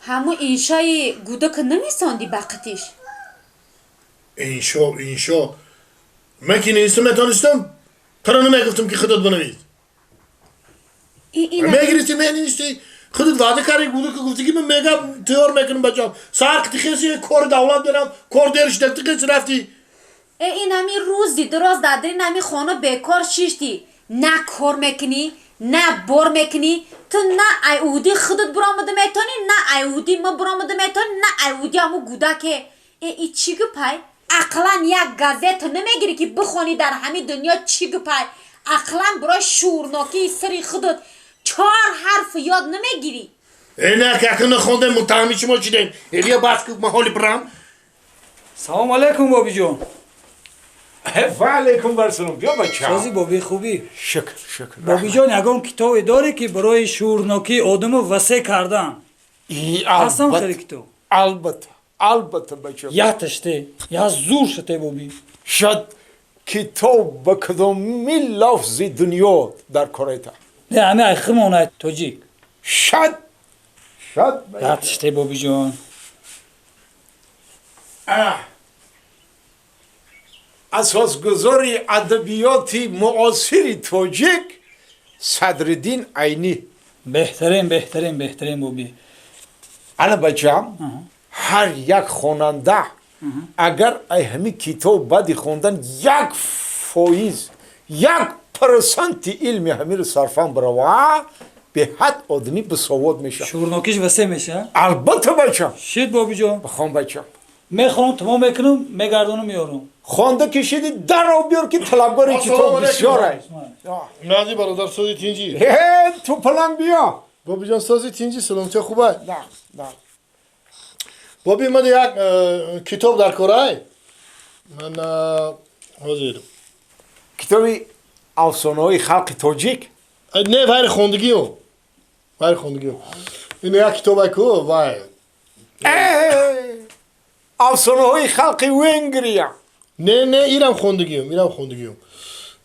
Ҳаму иншои гудака намесонди ба қитиш? Иншо, иншо. Ман ки навистам метонистам, туро намегуфтам ки худат бинавис. Мегирифти, менависти, худат ваъда карди, гудака гуфти ки ман мегам тайёр мекунам бачам. Саҳар қити хеси кори давлат мерам, кор дер шуда, ту хеси рафти. Э, ин ҳами рӯзи дуроз дар ин ҳами хона бекор шишти. На кор мекунӣ, на бор мекунӣ. Ту на айуди худат буромада метавонӣ, на айуди ма буромада метавонӣ, на айуди ҳаму гудаке. Э, и чӣ гупай? Ақлан як газета намегирӣ ки бихонӣ дар ҳамин дунё чӣ гупай? Ақлан барои шуурнокии сири худат чор ҳарф ёд намегирӣ? Э, не, ки нахондем, муттаҳами шумо шидем. Э, бия, бас ку, ман ҳоли бирам. Салом алейкум, бобиҷон. Ва алейкум вассалом, биё, бача. Сози, боби, хубӣ? Шукр, шукр. Бобиҷон, ягон китобе дорӣ, ки барои шуурнокии одамо васеъ кардан ҳастам хеле китоб? Албатта, албатта, бача. Яташте я зур шате, боби. Шад, китоб ба кадоми лафзи дунё дар корета? Не, ҳами ай химонай тоҷик. Шад, шад. Яташте, бобиҷон. Аҳ, асосгузори адабиёти муосири тоҷик Садриддин Айнӣ. Беҳтарин, беҳтарин, беҳтарин, боби. Ана, бачам, ҳар як хонанда агар ай ҳамин китоб баъди хондан 1%, 1% илми ҳамиро сарфан барава, беҳад одамӣ бисовод мешавад. Шуурнокиш васеъ меша. Албатта, бачам. Шид, бобиҷон. Бихон, бачам. Мехонам, тамом мекунам, мегардонам, меёрам. Хонда кишиди, дарро биёр, ки талабгари китоб бисёр аст. Нази, бародар, сози, тинҷӣ? Э, ту паланг, биё. Бобиҷон, сози, тинҷӣ, саломатия хубай? На, на. Боби, ман як китоб дар корай, ман ҳозир. Китоби афсонаҳои халқи тоҷик? Не, вайри хондагио, вайри хондагио. Ин як китобай ку, вай. Афсонаҳои халқи Венгрия? Не, не, ирам хондагиам, ирам хондагиам.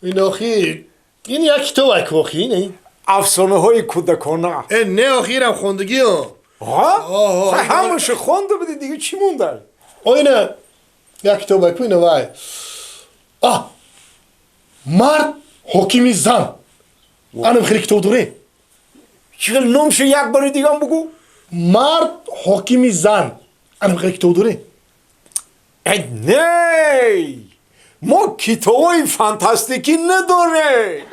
Ин охи, ин як китобай ку, охи, ин. Афсонаҳои кӯдакона? Э, не, охи, ирам хондагиам. Ҳамаша хонда буди, дига чӣ монда? О, ина як китобай ку, ина вай, а «Мард ҳокими зан», анам хеле китоб доре. Чӣ хел? Номшо як бори дигам бугӯ. «Мард ҳокими зан», анам хеле китоб доре. Э, не, мо китобҳои фантастикӣ надорем.